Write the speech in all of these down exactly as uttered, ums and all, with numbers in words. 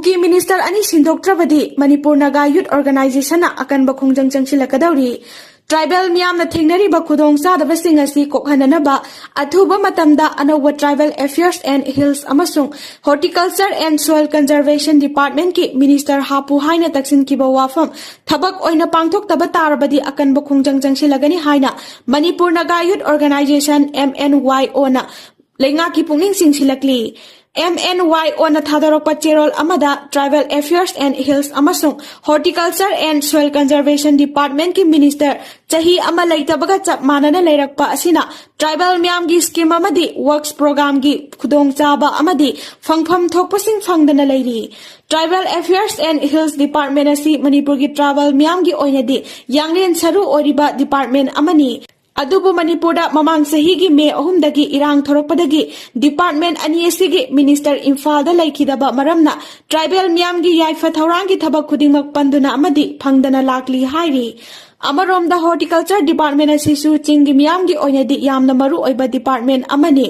ꯀꯨꯀꯤ minister ꯑꯅꯤ ꯁꯤꯟꯗꯣꯛꯇ꯭ꯔꯕꯗꯤ ꯃꯅꯤꯄꯨꯔ ꯅꯥꯒꯥ ꯌꯨꯠ ꯑꯣꯔꯒꯅꯥꯏꯖꯦꯁꯟꯅ ꯑꯀꯟꯕ ꯈꯣꯡꯖꯪ ꯆꯪꯁꯤꯜꯂꯛꯀꯗꯧꯔꯤ꯫ ꯇ꯭ꯔꯥꯏꯕꯦꯜ ꯃꯤꯌꯥꯝꯅ ꯊꯦꯡꯅꯔꯤꯕ ꯈꯨꯗꯣꯡꯆꯥꯗꯕꯁꯤꯡ ꯑꯁꯤ ꯀꯣꯛꯍꯟꯅꯅꯕ ꯑꯊꯨꯕ ꯃꯇꯝꯗ ꯑꯅꯧꯕ Tribal Affairs and Hills ꯑꯃꯁꯨꯡ Horticulture and Soil Conservation Departmentꯀꯤ ꯃꯤꯅꯤꯁꯇꯔ ꯍꯥꯞꯄꯨ ꯍꯥꯏꯅ ꯇꯛꯁꯤꯟꯈꯤꯕ ꯋꯥꯐꯝ ꯊꯕꯛ ꯑꯣꯏꯅ ꯄꯥꯡꯊꯣꯛꯇꯕ ꯇꯥꯔꯕꯗꯤ ꯑꯀꯟꯕ ꯈꯣꯡꯖꯪ ꯆꯪꯁꯤꯜꯂꯒꯅꯤ ꯍꯥꯏꯅ ꯃꯅꯤꯄꯨꯔ ꯅꯥꯒꯥ ꯌꯨꯠ ꯑꯣꯔꯒꯅꯥꯏꯖꯦꯁꯟ, MNYOꯅ ꯂꯩꯉꯥꯛꯀꯤ ꯄꯨꯛꯅꯤꯡ ꯆꯤꯡꯁꯤꯜꯂꯛꯂꯤ꯫ MNYOꯅ ꯊꯥꯗꯣꯔꯛꯄ ꯆꯦꯔꯣꯜ ꯑꯃꯗ Tribal Affairs and Hills ꯑꯃꯁꯨꯡ Horticulture and Soil Conservation Departmentꯀꯤ ꯃꯤꯅꯤꯁꯇꯔ ꯆꯍꯤ ꯑꯃ ꯂꯩꯇꯕꯒ ꯆꯞ ꯃꯥꯟꯅꯅ ꯂꯩꯔꯛꯄ ꯑꯁꯤꯅ ꯇ꯭ꯔꯥꯏꯕꯦꯜ ꯃꯤꯌꯥꯝꯒꯤ ꯁ꯭ꯀꯤꯝ ꯑꯃꯗꯤ ꯋꯔꯛꯁ ꯄ꯭ꯔꯣꯒ꯭ꯔꯥꯝꯒꯤ ꯈꯨꯗꯣꯡꯆꯥꯕ ꯑꯃꯗꯤ ꯐꯪꯐꯝ ꯊꯣꯛꯄꯁꯤꯡ ꯐꯪꯗꯅ ꯂꯩꯔꯤ꯫ Tribal Affairs and Hills Department ꯑꯁꯤ ꯃꯅꯤꯄꯨꯔꯒꯤ ꯇ꯭ꯔꯥꯏꯕꯦꯜ ꯃꯤꯌꯥꯝꯒꯤ ꯑꯣꯏꯅꯗꯤ ꯌꯥꯡꯂꯦꯟ ꯁꯔꯨ ꯑꯣꯏꯔꯤꯕ ꯗꯤꯄꯥꯔꯠꯃꯦꯟ ꯑꯃꯅꯤ꯫ ꯑꯗꯨꯕꯨ ꯃꯅꯤꯄꯨꯔꯗ ꯃꯃꯥꯡ ꯆꯍꯤꯒꯤ ꯃꯦ ꯑꯍꯨꯝꯗꯒꯤ ꯏꯔꯥꯡ ꯊꯣꯔꯛꯄꯗꯒꯤ ꯗꯤꯄꯥꯔꯠꯃꯦꯟ ꯑꯅꯤ ꯑꯁꯤꯒꯤ ꯃꯤꯅꯤꯁꯇꯔ ꯏꯝꯐꯥꯜꯗ ꯂꯩꯈꯤꯗꯕ ꯃꯔꯝꯅ ꯇ꯭ꯔꯥꯏꯕꯦꯜ ꯃꯤꯌꯥꯝꯒꯤ ꯌꯥꯏꯐ ꯊꯧꯔꯥꯡꯒꯤ ꯊꯕꯛ ꯈꯨꯗꯤꯡꯃꯛ ꯄꯟꯗꯨꯅ ꯑꯃꯗꯤ ꯐꯪꯗꯅ ꯂꯥꯛꯂꯤ ꯍꯥꯏꯔꯤ꯫ ꯑꯃꯔꯣꯝꯗ ꯍꯣꯔꯇꯤꯀꯜꯆꯔ ꯗꯤꯄꯥꯔꯠꯃꯦꯟ ꯑꯁꯤꯁꯨ ꯆꯤꯡꯒꯤ ꯃꯤꯌꯥꯝꯒꯤ ꯑꯣꯏꯅꯗꯤ ꯌꯥꯝꯅ ꯃꯔꯨ ꯑꯣꯏꯕ ꯗꯤꯄꯥꯔꯠꯃꯦꯟ ꯑꯃꯅꯤ꯫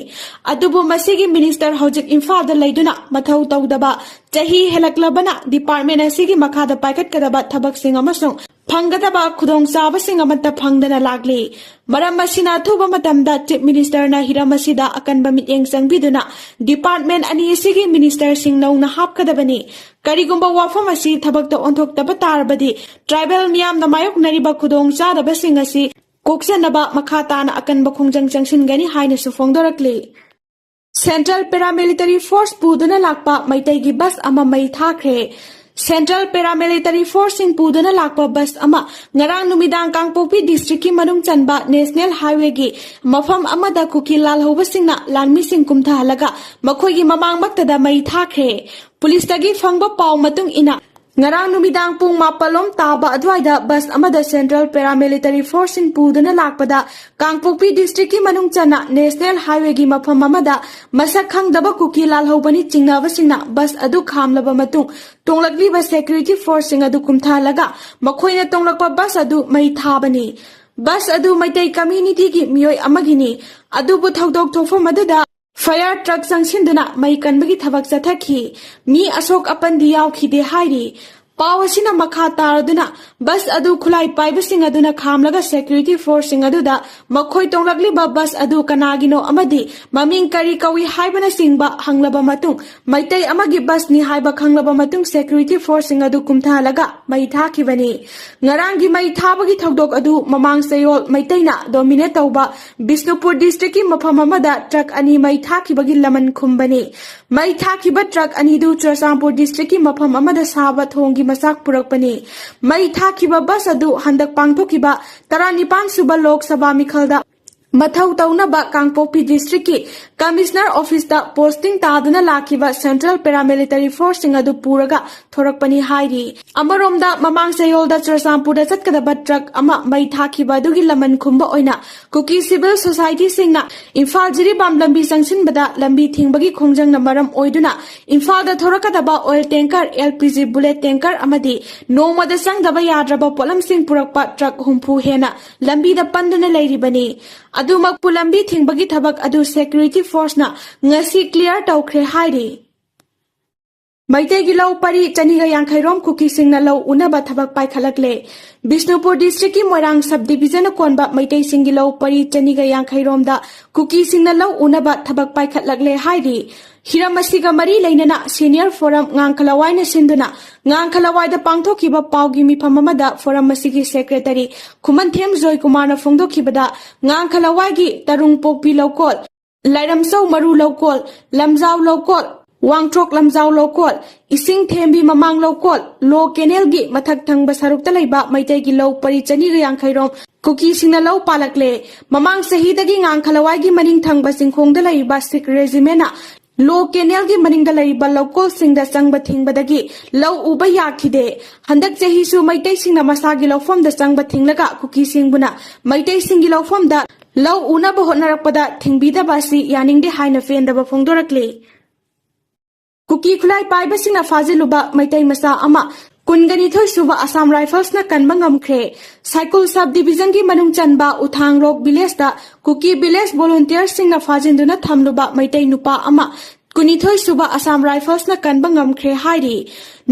ꯑꯗꯨꯕꯨ ꯃꯁꯤꯒꯤ ꯃꯤꯅꯤꯁꯇꯔ ꯍꯧꯖꯤꯛ ꯏꯝꯐꯥꯜꯗ ꯂꯩꯗꯨꯅ ꯃꯊꯧ ꯇꯧꯗꯕ ꯆꯍꯤ ꯍꯦꯜꯂꯛꯂꯕꯅ ꯗꯤꯄꯥꯔꯠꯃꯦꯟ ꯑꯁꯤꯒꯤ ꯃꯈꯥꯗ ꯄꯥꯏꯈꯠꯀꯗꯕ ꯊꯕꯛꯁꯤꯡ ꯑꯃꯁꯨꯡ ꯐꯪꯒꯗꯕ ꯈꯨꯗꯣꯡꯆꯥꯕꯁꯤꯡ ꯑꯃꯠꯇ ꯐꯪꯗꯅ ꯂꯥꯛꯂꯤ꯫ ꯃꯔꯝ ꯑꯁꯤꯅ ꯑꯊꯨꯕ ꯃꯇꯝꯗ ꯆꯤꯐ ꯃꯤꯅꯤꯁꯇꯔꯅ ꯍꯤꯔꯝ ꯑꯁꯤꯗ ꯑꯀꯟꯕ ꯃꯤꯠꯌꯦꯡ ꯆꯪꯕꯤꯗꯨꯅ ꯗꯤꯄꯥꯔꯠꯃꯦꯟ ꯑꯅꯤ ꯑꯁꯤꯒꯤ ꯃꯤꯅꯤꯁꯇꯔꯁꯤꯡ ꯅꯧꯅ ꯍꯥꯞꯀꯗꯕꯅꯤ꯫ ꯀꯔꯤꯒꯨꯝꯕ ꯋꯥꯐꯝ ꯑꯁꯤ ꯊꯕꯛꯇ ꯑꯣꯟꯊꯣꯛꯇꯕ ꯇꯥꯔꯕꯗꯤ ꯇ꯭ꯔꯥꯏꯕꯦꯜ ꯃꯤꯌꯥꯝꯅ ꯃꯥꯌꯣꯛꯅꯔꯤꯕ ꯈꯨꯗꯣꯡꯆꯥꯗꯕꯁꯤꯡ ꯑꯁꯤ ꯀꯣꯛꯆꯅꯕ ꯃꯈꯥ ꯇꯥꯅ ꯑꯀꯟꯕ ꯈꯣꯡꯖꯪ ꯆꯪꯁꯤꯟꯒꯅꯤ ꯍꯥꯏꯅꯁꯨ ꯐꯣꯡꯗꯣꯔꯛꯂꯤ꯫ ꯁꯦꯟꯇ꯭ꯔꯦꯜ ꯄꯦꯔꯥꯃꯤꯂꯤꯇꯔꯤ ꯐꯣꯔꯁ ꯄꯨꯗꯨꯅ ꯂꯥꯛꯄ ꯃꯩꯇꯩꯒꯤ ꯕꯁ ꯑꯃ ꯃꯩ ꯊꯥꯈ꯭ꯔꯦ꯫ ꯁꯦꯟꯇ꯭ꯔꯦꯜ ꯄꯦꯔꯥꯃꯤꯂꯤꯇꯔꯤ ꯐꯣꯔꯁꯁꯤꯡ ꯄꯨꯗꯨꯅ ꯂꯥꯛꯄ ꯕꯁ ꯑꯃ ꯉꯔꯥꯡ ꯅꯨꯃꯤꯗꯥꯡ ꯀꯥꯡꯄꯣꯛꯄꯤ ꯗꯤꯁꯇ꯭ꯔꯤꯛꯀꯤ ꯃꯅꯨꯡ ꯆꯟꯕ ꯅꯦꯁꯅꯦꯜ ꯍꯥꯏꯋꯦꯒꯤ ꯃꯐꯝ ꯑꯃꯗ ꯀꯨꯀꯤ ꯂꯥꯜꯍꯧꯕꯁꯤꯡꯅ ꯂꯥꯟꯃꯤꯁꯤꯡ ꯀꯨꯝꯊꯍꯜꯂꯒ ꯃꯈꯣꯏꯒꯤ ꯃꯃꯥꯡꯃꯛꯇꯗ ꯃꯩ ꯊꯥꯈ꯭ꯔꯦ꯫ ꯄꯨꯂꯤꯁꯇꯒꯤ ꯐꯪꯕ ꯄꯥꯎ ꯃꯇꯨꯡ ꯏꯟꯅ, ꯉꯔꯥꯡ ꯅꯨꯃꯤꯗꯥꯡ ꯄꯨꯡ ꯃꯥꯄꯜ ꯂꯣꯝ ꯇꯥꯕ ꯑꯗꯨꯋꯥꯏꯗ ꯕꯁ ꯑꯃꯗ ꯁꯦꯟꯇ꯭ꯔꯦꯜ ꯄꯦꯔꯥꯃꯤꯂꯤꯇꯔꯤ ꯐꯣꯔꯁꯁꯤꯡ ꯄꯨꯗꯨꯅ ꯂꯥꯛꯄꯗ ꯀꯥꯡꯄꯣꯛꯄꯤ ꯗꯤꯁꯇ꯭ꯔꯤꯛꯀꯤ ꯃꯅꯨꯡ ꯆꯟꯅ ꯅꯦꯁꯅꯦꯜ ꯍꯥꯏꯋꯦꯒꯤ ꯃꯐꯝ ꯑꯃꯗ ꯃꯁꯛ ꯈꯪꯗꯕ ꯀꯨꯀꯤ ꯂꯥꯜꯍꯧꯕꯅꯤ ꯆꯤꯡꯅꯕꯁꯤꯡꯅ ꯕꯁ ꯑꯗꯨ ꯈꯥꯝꯂꯕ ꯃꯇꯨꯡ ꯇꯣꯡꯂꯛꯂꯤꯕ ꯁꯦꯀ꯭ꯌꯨꯔꯤꯇꯤ ꯐꯣꯔꯁꯁꯤꯡ ꯑꯗꯨ ꯀꯨꯝꯊꯍꯜꯂꯒ ꯃꯈꯣꯏꯅ ꯇꯣꯡꯂꯛꯄ ꯕꯁ ꯑꯗꯨ ꯃꯩ ꯊꯥꯕꯅꯤ꯫ ꯕꯁ ꯑꯗꯨ ꯃꯩꯇꯩ ꯀꯝꯃ꯭ꯌꯨꯅꯤꯇꯤꯒꯤ ꯃꯤꯑꯣꯏ ꯑꯃꯒꯤꯅꯤ꯫ ꯑꯗꯨꯕꯨ ꯊꯧꯗꯣꯛ ꯊꯣꯛꯐꯝ ꯑꯗꯨꯗ ꯐꯥꯌꯔ ꯇ꯭ꯔꯛ ꯆꯪꯁꯤꯟꯗꯨꯅ ꯃꯩ ꯀꯟꯕꯒꯤ ꯊꯕꯛ ꯆꯠꯊꯈꯤ꯫ ꯃꯤ ꯑꯁꯣꯛ ꯑꯄꯟꯗꯤ ꯌꯥꯎꯈꯤꯗꯦ ꯍꯥꯏꯔꯤ꯫ ꯄꯥꯎ ꯑꯁꯤꯅ ꯃꯈꯥ ꯇꯥꯔꯗꯨꯅ, ꯕꯁ ꯑꯗꯨ ꯈꯨꯠꯂꯥꯏ ꯄꯥꯏꯕꯁꯤꯡ ꯑꯗꯨꯅ ꯈꯥꯝꯂꯒ ꯁꯦꯀ꯭ꯌꯨꯔꯤꯇꯤ ꯐꯣꯔꯁꯁꯤꯡ ꯑꯗꯨꯗ ꯃꯈꯣꯏ ꯇꯣꯡꯂꯛꯂꯤꯕ ꯕꯁ ꯑꯗꯨ ꯀꯅꯥꯒꯤꯅꯣ ꯑꯃꯗꯤ ꯃꯃꯤꯡ ꯀꯔꯤ ꯀꯧꯏ ꯍꯥꯏꯕꯅꯆꯤꯡꯕ ꯍꯪꯂꯕ ꯃꯇꯨꯡ, ꯃꯩꯇꯩ ꯑꯃꯒꯤ ꯕꯁꯅꯤ ꯍꯥꯏꯕ ꯈꯪꯂꯕ ꯃꯇꯨꯡ, ꯁꯦꯀ꯭ꯌꯨꯔꯤꯇꯤ ꯐꯣꯔꯁꯁꯤꯡ ꯑꯗꯨ ꯀꯨꯝꯊꯍꯜꯂꯒ ꯃꯩ ꯊꯥꯈꯤꯕꯅꯤ꯫ ꯉꯔꯥꯡꯒꯤ ꯃꯩ ꯊꯥꯕꯒꯤ ꯊꯧꯗꯣꯛ ꯑꯗꯨ ꯃꯃꯥꯡ ꯆꯌꯣꯜ ꯃꯩꯇꯩꯅ ꯗꯣꯃꯤꯅꯦꯠ ꯇꯧꯕ ꯕꯤꯁꯅꯨꯄꯨꯔ ꯗꯤꯁꯇ꯭ꯔꯤꯛꯀꯤ ꯃꯐꯝ ꯑꯃꯗ ꯇ꯭ꯔꯛ ꯑꯅꯤ ꯃꯩ ꯊꯥꯈꯤꯕꯒꯤ ꯂꯃꯟ ꯈꯨꯝꯕꯅꯤ꯫ ꯃꯩ ꯊꯥꯈꯤꯕ ꯇ꯭ꯔꯛ ꯑꯅꯤꯗꯨ ꯆꯨꯔꯆꯥꯟꯄꯨꯔ ꯗꯤꯁꯇ꯭ꯔꯤꯛꯀꯤ ꯃꯐꯝ ꯑꯃꯗ ꯁꯥꯕ ꯊꯣꯡꯒꯤ ꯃꯆꯥꯛ ꯄꯨꯔꯛꯄꯅꯤ꯫ ꯃꯩ ꯊꯥꯈꯤꯕ ꯕꯁ ꯑꯗꯨ ꯍꯟꯗꯛ ꯄꯥꯡꯊꯣꯛꯈꯤꯕ ꯇꯔꯥꯅꯤꯄꯥꯟ ꯁꯨꯕ ꯂꯣꯛ ꯁꯚꯥ ꯃꯤꯈꯜꯗ ꯃꯊꯧ ꯇꯧꯅꯕ ꯀꯥꯡꯄꯣꯛꯄꯤ ꯗꯤꯁꯇ꯭ꯔꯤꯛꯀꯤ ꯀꯃꯤꯁꯅꯔ ꯑꯣꯐꯤꯁꯇ ꯄꯣꯁꯇꯤꯡ ꯇꯥꯗꯨꯅ ꯂꯥꯛꯈꯤꯕ ꯁꯦꯟꯇ꯭ꯔꯦꯜ ꯄꯦꯔꯥꯃꯤꯂꯤꯇꯔꯤ ꯐꯣꯔꯁꯁꯤꯡ ꯑꯗꯨ ꯄꯨꯔꯒ ꯊꯣꯔꯛꯄꯅꯤ ꯍꯥꯏꯔꯤ꯫ ꯑꯃꯔꯣꯝꯗ, ꯃꯃꯥꯡ ꯆꯌꯣꯜꯗ ꯆꯨꯔꯆꯥꯟꯄꯨꯔꯗ ꯆꯠꯀꯗꯕ ꯇ꯭ꯔꯛ ꯑꯃ ꯃꯩ ꯊꯥꯈꯤꯕ ꯑꯗꯨꯒꯤ ꯂꯃꯟ ꯈꯨꯝꯕ ꯑꯣꯏꯅ ꯀꯨꯀꯤ ꯁꯤꯚꯤꯜ ꯁꯣꯁꯥꯏꯇꯤꯁꯤꯡꯅ ꯏꯝꯐꯥꯜ ꯖꯤꯔꯤꯕꯥꯝ ꯂꯝꯕꯤ ꯆꯪꯁꯤꯟꯕꯗ ꯂꯝꯕꯤ ꯊꯤꯡꯕꯒꯤ ꯈꯣꯡꯖꯪꯅ ꯃꯔꯝ ꯑꯣꯏꯗꯨꯅ ꯏꯝꯐꯥꯜꯗ ꯊꯣꯔꯛꯀꯗꯕ oil tanker, L P G bullet tanker ꯑꯃꯗꯤ ꯅꯣꯡꯃꯗ ꯆꯪꯗꯕ ꯌꯥꯗ꯭ꯔꯕ ꯄꯣꯠꯂꯝꯁꯤꯡ ꯄꯨꯔꯛꯄ ꯇ꯭ꯔꯛ ꯍꯨꯝꯐꯨ ꯍꯦꯟꯅ ꯂꯝꯕꯤꯗ ꯄꯟꯗꯨꯅ ꯂꯩꯔꯤꯕꯅꯤ꯫ ꯑꯗꯨꯃꯛꯄꯨ, ꯂꯝꯕꯤ ꯊꯤꯡꯕꯒꯤ ꯊꯕꯛ ꯑꯗꯨ ꯁꯦꯀ꯭ꯌꯨꯔꯤꯇꯤ ꯐꯣꯔꯁꯅ ꯉꯁꯤ ꯀ꯭ꯂꯤꯌꯥꯔ ꯇꯧꯈ꯭ꯔꯦ ꯍꯥꯏꯔꯤ꯫ ꯃꯩꯇꯩꯒꯤ ꯂꯧ ꯄꯔꯤ ꯆꯅꯤꯒ ꯌꯥꯡꯈꯩ ꯔꯣꯝ ꯀꯨꯀꯤꯁꯤꯡꯅ ꯂꯧ ꯎꯅꯕ ꯊꯕꯛ ꯄꯥꯏꯈꯠꯂꯛꯂꯦ꯫ ꯕꯤꯁꯅꯨꯄꯨꯔ ꯗꯤꯁꯇ꯭ꯔꯤꯛꯀꯤ ꯃꯣꯏꯔꯥꯡ ꯁꯕ ꯗꯤꯕꯤꯖꯟꯅ ꯀꯣꯟꯕ ꯃꯩꯇꯩꯁꯤꯡꯒꯤ ꯂꯧ ꯄꯔꯤ ꯆꯅꯤꯒ ꯌꯥꯡꯈꯩ ꯔꯣꯝꯗ ꯀꯨꯀꯤꯁꯤꯡꯅ ꯂꯧ ꯎꯅꯕ ꯊꯕꯛ ꯄꯥꯏꯈꯠꯂꯛꯂꯦ ꯍꯥꯏꯔꯤ꯫ ꯍꯤꯔꯝ ꯑꯁꯤꯒ ꯃꯔꯤ ꯂꯩꯅꯅ ꯁꯤꯅꯤꯌꯔ ꯐꯣꯔꯝ ꯉꯥꯡꯈꯂꯋꯥꯏꯅ ꯁꯤꯟꯗꯨꯅ ꯉꯥꯡꯈꯂꯋꯥꯏꯗ ꯄꯥꯡꯊꯣꯛꯈꯤꯕ ꯄꯥꯎꯒꯤ ꯃꯤꯐꯝ ꯑꯃꯗ ꯐꯣꯔꯝ ꯑꯁꯤꯒꯤ ꯁꯦꯀ꯭ꯔꯦꯇꯔꯤ ꯈꯨꯃꯟꯊꯦꯝ ꯖꯣꯏꯀꯨꯃꯥꯔꯅ ꯐꯣꯡꯗꯣꯛꯈꯤꯕꯗ, ꯉꯥꯡꯈꯂꯋꯥꯏꯒꯤ ꯇꯔꯨꯡ ꯄꯣꯛꯄꯤ ꯂꯧꯀꯣꯜ, ꯂꯥꯏꯔꯝꯆꯧ ꯃꯔꯨ ꯂꯧꯀꯣꯜ, ꯂꯝꯖꯥꯎ ꯂꯧꯀꯣꯜ, ꯋꯥꯡꯊ꯭ꯔꯣꯛ ꯂꯝꯖꯥꯎ ꯂꯧꯀꯣꯜ, ꯏꯁꯤꯡ ꯊꯦꯝꯕꯤ ꯃꯃꯥꯡ ꯂꯧꯀꯣꯜ, ꯂꯣ ꯀꯦꯅꯦꯜꯒꯤ ꯃꯊꯛ ꯊꯪꯕ ꯁꯔꯨꯛꯇ ꯂꯩꯕ ꯃꯩꯇꯩꯒꯤ ꯂꯧ ꯄꯔꯤ ꯆꯅꯤꯒ ꯌꯥꯡꯈꯩ ꯔꯣꯝ ꯀꯨꯀꯤꯁꯤꯡꯅ ꯂꯧ ꯄꯥꯜꯂꯛꯂꯦ꯫ ꯃꯃꯥꯡ ꯆꯍꯤꯗꯒꯤ ꯉꯥꯡꯈꯂꯋꯥꯏꯒꯤ ꯃꯅꯤꯡ ꯊꯪꯕ ꯆꯤꯡꯈꯣꯡꯗ ꯂꯩꯔꯤꯕ ꯁꯤꯈ ꯔꯦꯖꯤꯃꯦꯟꯅ ꯂꯣ ꯀꯦꯅꯦꯜꯒꯤ ꯃꯅꯤꯡꯗ ꯂꯩꯔꯤꯕ ꯂꯧꯀꯣꯜꯁꯤꯡꯗ ꯆꯪꯕ ꯊꯤꯡꯕꯗꯒꯤ ꯂꯧ ꯎꯕ ꯌꯥꯈꯤꯗꯦ꯫ ꯍꯟꯗꯛ ꯆꯍꯤꯁꯨ ꯃꯩꯇꯩꯁꯤꯡꯅ ꯃꯁꯥꯒꯤ ꯂꯧꯐꯝꯗ ꯆꯪꯕ ꯊꯤꯡꯂꯒ ꯀꯨꯀꯤꯁꯤꯡꯕꯨꯅ ꯃꯩꯇꯩꯁꯤꯡꯒꯤ ꯂꯧꯐꯝꯗ ꯂꯧ ꯎꯅꯕ ꯍꯣꯠꯅꯔꯛꯄꯗ ꯊꯤꯡꯕꯤꯗꯕ ꯑꯁꯤ ꯌꯥꯅꯤꯡꯗꯦ ꯍꯥꯏꯅ ꯄꯦꯟꯗꯕ ꯐꯣꯡꯗꯣꯔꯛꯂꯤ꯫ ꯀꯨꯀꯤ ꯈꯨꯠꯂꯥꯏ ꯄꯥꯏꯕꯁꯤꯡꯅ ꯐꯥꯖꯤꯜꯂꯨꯕ ꯃꯩꯇꯩ ꯃꯆꯥ ꯑꯃ ꯀꯨꯟꯒꯅꯤꯊꯣꯏ ꯁꯨꯕ ꯑꯁꯥꯝ ꯔꯥꯏꯐꯜꯁꯅ ꯀꯟꯕ ꯉꯝꯈ꯭ꯔꯦ꯫ ꯁꯥꯏꯀꯨꯜ ꯁꯕ ꯗꯤꯕꯤꯖꯟꯒꯤ ꯃꯅꯨꯡ ꯆꯟꯕ ꯎꯊꯥꯡ ꯂꯣꯛ ꯚꯤꯂꯦꯖꯇ ꯀꯨꯀꯤ ꯚꯤꯂꯦꯖ ꯚꯣꯂꯨꯟꯇꯤꯌꯔꯁꯤꯡꯅ ꯐꯥꯖꯤꯟꯗꯨꯅ ꯊꯝꯂꯨꯕ ꯃꯩꯇꯩ ꯅꯨꯄꯥ ꯑꯃ ꯀꯨꯟꯅꯤꯊꯣꯏ ꯁꯨꯕ ꯑꯁꯥꯝ ꯔꯥꯏꯐꯜꯁꯅ ꯀꯟꯕ ꯉꯝꯈ꯭ꯔꯦ ꯍꯥꯏꯔꯤ꯫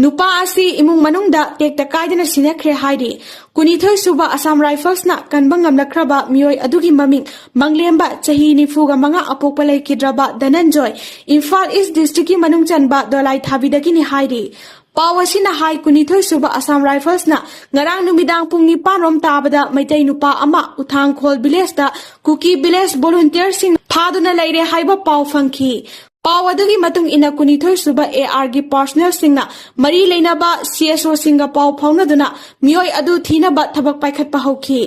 ꯅꯨꯄꯥ ꯑꯁꯤ ꯏꯃꯨꯡ ꯃꯅꯨꯡꯗ ꯇꯦꯛꯇ ꯀꯥꯏꯗꯅ ꯁꯤꯅꯈ꯭ꯔꯦ ꯍꯥꯏꯔꯤ꯫ ꯀꯨꯟꯅꯤꯊꯣꯏ ꯁꯨꯕ ꯑꯁꯥꯝ ꯔꯥꯏꯐꯜꯁꯅ ꯀꯟꯕ ꯉꯝꯂꯛꯈ꯭ꯔꯕ ꯃꯤꯑꯣꯏ ꯑꯗꯨꯒꯤ ꯃꯃꯤꯡ ꯃꯪꯂꯦꯝꯕ, ꯆꯍꯤ ꯅꯤꯐꯨꯒ ꯃꯉꯥ, ꯑꯄꯣꯛꯄ ꯂꯩꯈꯤꯗ꯭ꯔꯕ ꯙꯅꯟꯖꯣꯏ, ꯏꯝꯐꯥꯜ ꯏꯁ ꯗꯤꯁꯇ꯭ꯔꯤꯛꯀꯤ ꯃꯅꯨꯡ ꯆꯟꯕ ꯗꯣꯂꯥꯏ ꯊꯥꯕꯤꯗꯒꯤꯅꯤ ꯍꯥꯏꯔꯤ꯫ ꯄꯥꯎ ꯑꯁꯤꯅ ꯍꯥꯏ, ꯀꯨꯟꯅꯤꯊꯣꯏ ꯁꯨꯕ ꯑꯁꯥꯝ ꯔꯥꯏꯐꯜꯁꯅ ꯉꯔꯥꯡ ꯅꯨꯃꯤꯗꯥꯡ ꯄꯨꯡ ꯅꯤꯄꯥꯟ ꯔꯣꯝ ꯇꯥꯕꯗ ꯃꯩꯇꯩ ꯅꯨꯄꯥ ꯑꯃ ꯎꯊꯥꯡꯈꯣꯜ ꯚꯤꯂꯦꯖꯇ ꯀꯨꯀꯤ ꯚꯤꯂꯦꯖ ꯚꯣꯂꯨꯟꯇꯤꯌꯔꯁꯤꯡ ꯐꯥꯗꯨꯅ ꯂꯩꯔꯦ ꯍꯥꯏꯕ ꯄꯥꯎ ꯐꯪꯈꯤ꯫ ꯄꯥꯎ ꯑꯗꯨꯒꯤ ꯃꯇꯨꯡ ꯏꯟꯅ, ꯀꯨꯟꯅꯤꯊꯣꯏ ꯁꯨꯕ ꯑꯦ ꯑꯥꯔꯒꯤ ꯄꯥꯔꯁꯣꯅꯦꯜꯁꯤꯡꯅ ꯃꯔꯤ ꯂꯩꯅꯕ ꯁꯤ ꯑꯦꯁ ꯑꯣꯁꯤꯡꯒ ꯄꯥꯎ ꯐꯥꯎꯅꯗꯨꯅ ꯃꯤꯑꯣꯏ ꯑꯗꯨ ꯊꯤꯅꯕ ꯊꯕꯛ ꯄꯥꯏꯈꯠꯄ ꯍꯧꯈꯤ꯫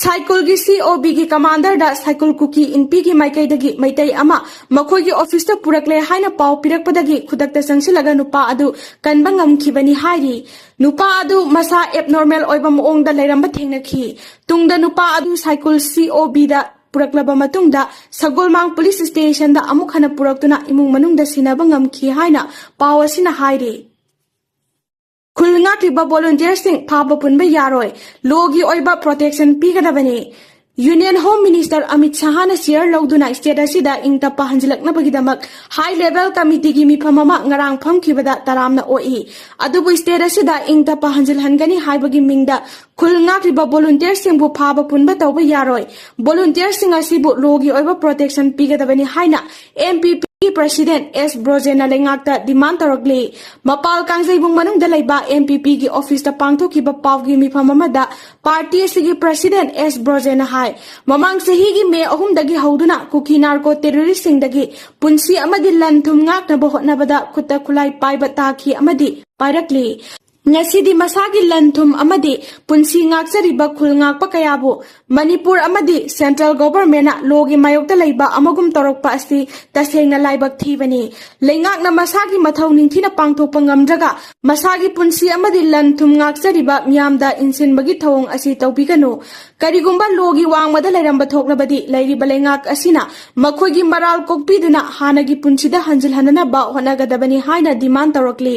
ꯁꯥꯏꯀꯨꯜꯒꯤ ꯁꯤ ꯑꯣ ꯕꯤꯒꯤ ꯀꯃꯥꯟꯗꯔꯗ ꯁꯥꯏꯀꯨꯜ ꯀꯨꯀꯤ ꯏꯟꯄꯤꯒꯤ ꯃꯥꯏꯀꯩꯗꯒꯤ ꯃꯩꯇꯩ ꯑꯃ ꯃꯈꯣꯏꯒꯤ ꯑꯣꯐꯤꯁꯇ ꯄꯨꯔꯛꯂꯦ ꯍꯥꯏꯅ ꯄꯥꯎ ꯄꯤꯔꯛꯄꯗꯒꯤ ꯈꯨꯗꯛꯇ ꯆꯪꯁꯤꯜꯂꯒ ꯅꯨꯄꯥ ꯑꯗꯨ ꯀꯟꯕ ꯉꯝꯈꯤꯕꯅꯤ ꯍꯥꯏꯔꯤ꯫ ꯅꯨꯄꯥ ꯑꯗꯨ ꯃꯁꯥ ꯑꯦꯕꯅꯣꯔꯃꯦꯜ ꯑꯣꯏꯕ ꯃꯑꯣꯡꯗ ꯂꯩꯔꯝꯕ ꯊꯦꯡꯅꯈꯤ꯫ ꯇꯨꯡꯗ ꯅꯨꯄꯥ ꯑꯗꯨ ꯁꯥꯏꯀꯨꯜ ꯁꯤ ꯑꯣ ꯕꯤꯗ ꯄꯨꯔꯛꯂꯕ ꯃꯇꯨꯡꯗ ꯁꯒꯣꯜꯃꯥꯡ ꯄꯨꯂꯤꯁ ꯁ꯭ꯇꯦꯁꯟꯗ ꯑꯃꯨꯛ ꯍꯟꯅ ꯄꯨꯔꯛꯇꯨꯅ ꯏꯃꯨꯡ ꯃꯅꯨꯡꯗ ꯁꯤꯟꯅꯕ ꯉꯝꯈꯤ ꯍꯥꯏꯅ ꯄꯥꯎ ꯑꯁꯤꯅ ꯍꯥꯏꯔꯤ꯫ ꯈꯨꯜ ꯉꯥꯛꯂꯤꯕ ꯚꯣꯂꯨꯟꯇꯤꯌꯔꯁꯤꯡ ꯐꯥꯕ ꯄꯨꯟꯕ ꯌꯥꯔꯣꯏ, ꯂꯣꯒꯤ ꯑꯣꯏꯕ ꯄ꯭ꯔꯣꯇꯦꯛꯁꯟ ꯄꯤꯒꯗꯕꯅꯤ꯫ ꯌꯨꯅꯤꯌꯟ ꯍꯣꯝ ꯃꯤꯅꯤꯁꯇꯔ ꯑꯃꯤꯠ ꯁꯍꯥꯅ ꯆꯤꯌꯔ ꯂꯧꯗꯨꯅ ꯁ꯭ꯇꯦꯠ ꯑꯁꯤꯗ ꯏꯪ ꯇꯞꯄ ꯍꯟꯖꯤꯜꯂꯛꯅꯕꯒꯤꯗꯃꯛ ꯍꯥꯏ ꯂꯦꯚꯦꯜ ꯀꯃꯤꯇꯤꯒꯤ ꯃꯤꯐꯝ ꯑꯃ ꯉꯔꯥꯡ ꯐꯝꯈꯤꯕꯗ ꯇꯔꯥꯝꯅ ꯑꯣꯛꯏ꯫ ꯑꯗꯨꯕꯨ ꯁ꯭ꯇꯦꯠ ꯑꯁꯤꯗ ꯏꯪ ꯇꯞꯄ ꯍꯟꯖꯤꯜꯍꯟꯒꯅꯤ ꯍꯥꯏꯕꯒꯤ ꯃꯤꯡꯗ ꯈꯨꯜ ꯉꯥꯛꯂꯤꯕ ꯚꯣꯂꯨꯟꯇꯤꯌꯔꯁꯤꯡꯕꯨ ꯐꯥꯕ ꯄꯨꯟꯕ ꯇꯧꯕ ꯌꯥꯔꯣꯏ꯫ ꯚꯣꯂꯨꯟꯇꯤꯌꯔꯁꯤꯡ ꯑꯁꯤꯕꯨ ꯂꯣꯒꯤ ꯑꯣꯏꯕ ꯄ꯭ꯔꯣꯇꯦꯛꯁꯟ ꯄꯤꯒꯗꯕꯅꯤ ꯍꯥꯏꯅ ꯑꯦꯝ ꯄꯤ ꯄꯤꯒꯤ ꯄ꯭ꯔꯁꯤꯗꯦꯟ ꯑꯦꯁ ꯕ꯭ꯔꯣꯖꯦꯟꯅ ꯂꯩꯉꯥꯛꯇ ꯗꯤꯃꯥꯟ ꯇꯧꯔꯛꯂꯤ꯫ ꯃꯄꯥꯜ ꯀꯥꯡꯖꯩꯕꯨꯡ ꯃꯅꯨꯡꯗ ꯂꯩꯕ ꯑꯦꯝ ꯄꯤ ꯄꯤꯒꯤ ꯑꯣꯐꯤꯁꯇ ꯄꯥꯡꯊꯣꯛꯈꯤꯕ ꯄꯥꯎꯒꯤ ꯃꯤꯐꯝ ꯑꯃꯗ ꯄꯥꯔꯇꯤ ꯑꯁꯤꯒꯤ ꯄ꯭ꯔꯁꯤꯗꯦꯟ ꯑꯦꯁ ꯕ꯭ꯔꯣꯖꯦꯟꯅ ꯍꯥꯏ, ꯃꯃꯥꯡ ꯆꯍꯤꯒꯤ ꯃꯦ ꯑꯍꯨꯝꯗꯒꯤ ꯍꯧꯗꯨꯅ ꯀꯨꯀꯤ ꯅꯥꯔꯀꯣ ꯇꯦꯔꯣꯔꯤꯁꯁꯤꯡꯗꯒꯤ ꯄꯨꯟꯁꯤ ꯑꯃꯗꯤ ꯂꯟ ꯊꯨꯝ ꯉꯥꯛꯅꯕ ꯍꯣꯠꯅꯕꯗ ꯈꯨꯠꯇ ꯈꯨꯠꯂꯥꯏ ꯄꯥꯏꯕ ꯇꯥꯈꯤ ꯑꯃꯗꯤ ꯄꯥꯏꯔꯛꯂꯤ꯫ ꯉꯁꯤꯗꯤ ꯃꯁꯥꯒꯤ ꯂꯟ ꯊꯨꯝ ꯑꯃꯗꯤ ꯄꯨꯟꯁꯤ ꯉꯥꯛꯆꯔꯤꯕ ꯈꯨꯜ ꯉꯥꯛꯄ ꯀꯌꯥꯕꯨ ꯃꯅꯤꯄꯨꯔ ꯑꯃꯗꯤ ꯁꯦꯟꯇ꯭ꯔꯦꯜ ꯒꯣꯚꯔꯟꯃꯦꯟꯠꯅ ꯂꯣꯒꯤ ꯃꯥꯌꯣꯛꯇ ꯂꯩꯕ ꯑꯃꯒꯨꯝ ꯇꯧꯔꯛꯄ ꯑꯁꯤ ꯇꯁꯦꯡꯅ ꯂꯥꯏꯕꯛ ꯊꯤꯕꯅꯤ꯫ ꯂꯩꯉꯥꯛꯅ ꯃꯁꯥꯒꯤ ꯃꯊꯧ ꯅꯤꯡꯊꯤꯅ ꯄꯥꯡꯊꯣꯛꯄ ꯉꯝꯗ꯭ꯔꯒ ꯃꯁꯥꯒꯤ ꯄꯨꯟꯁꯤ ꯑꯃꯗꯤ ꯂꯟ ꯊꯨꯝ ꯉꯥꯛꯆꯔꯤꯕ ꯃꯤꯌꯥꯝꯗ ꯏꯟꯁꯤꯟꯕꯒꯤ ꯊꯧꯑꯣꯡ ꯑꯁꯤ ꯇꯧꯕꯤꯒꯅꯨ꯫ ꯀꯔꯤꯒꯨꯝꯕ ꯂꯣꯒꯤ ꯋꯥꯡꯃꯗ ꯂꯩꯔꯝꯕ ꯊꯣꯛꯂꯕꯗꯤ ꯂꯩꯔꯤꯕ ꯂꯩꯉꯥꯛ ꯑꯁꯤꯅ ꯃꯈꯣꯏꯒꯤ ꯃꯔꯥꯜ ꯀꯣꯛꯄꯤꯗꯨꯅ ꯍꯥꯟꯅꯒꯤ ꯄꯨꯟꯁꯤꯗ ꯍꯟꯖꯤꯜꯍꯟꯅꯅꯕ ꯍꯣꯠꯅꯒꯗꯕꯅꯤ ꯍꯥꯏꯅ ꯗꯤꯃꯥꯟ ꯇꯧꯔꯛꯂꯤ꯫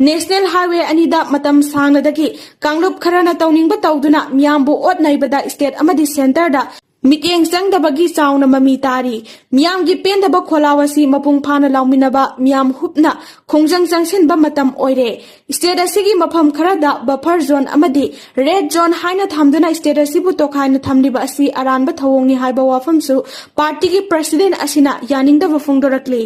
ꯅꯦꯁꯅꯦꯜ ꯍꯥꯏꯋꯦ ꯑꯅꯤꯗ ꯃꯇꯝ ꯁꯥꯡꯅꯗꯒꯤ ꯀꯥꯡꯂꯨꯞ ꯈꯔꯅ ꯇꯧꯅꯤꯡꯕ ꯇꯧꯗꯨꯅ ꯃꯤꯌꯥꯝꯕꯨ ꯑꯣꯠ ꯅꯩꯕꯗ state ꯑꯃꯗꯤ centreꯗ ꯃꯤꯠꯌꯦꯡ ꯆꯪꯗꯕꯒꯤ ꯆꯥꯎꯅ ꯃꯃꯤ ꯇꯥꯔꯤ꯫ ꯃꯤꯌꯥꯝꯒꯤ ꯄꯦꯟꯗꯕ ꯈꯣꯜꯂꯥꯎ ꯑꯁꯤ ꯃꯄꯨꯡ ꯐꯥꯅ ꯂꯥꯎꯃꯤꯟꯅꯕ ꯃꯤꯌꯥꯝ ꯍꯨꯞꯅ ꯈꯣꯡꯖꯪ ꯆꯪꯁꯤꯟꯕ ꯃꯇꯝ ꯑꯣꯏꯔꯦ꯫ State ꯑꯁꯤꯒꯤ ꯃꯐꯝ ꯈꯔꯗ buffer zone ꯑꯃꯗꯤ red zone ꯍꯥꯏꯅ ꯊꯝꯗꯨꯅ state ꯑꯁꯤꯕꯨ ꯇꯣꯈꯥꯏꯅ ꯊꯝꯂꯤꯕ ꯑꯁꯤ ꯑꯔꯥꯟꯕ ꯊꯧꯑꯣꯡꯅꯤ ꯍꯥꯏꯕ ꯋꯥꯐꯝꯁꯨ partyꯒꯤ president ꯑꯁꯤꯅ ꯌꯥꯅꯤꯡꯗꯕ ꯐꯣꯡꯗꯣꯔꯛꯂꯤ꯫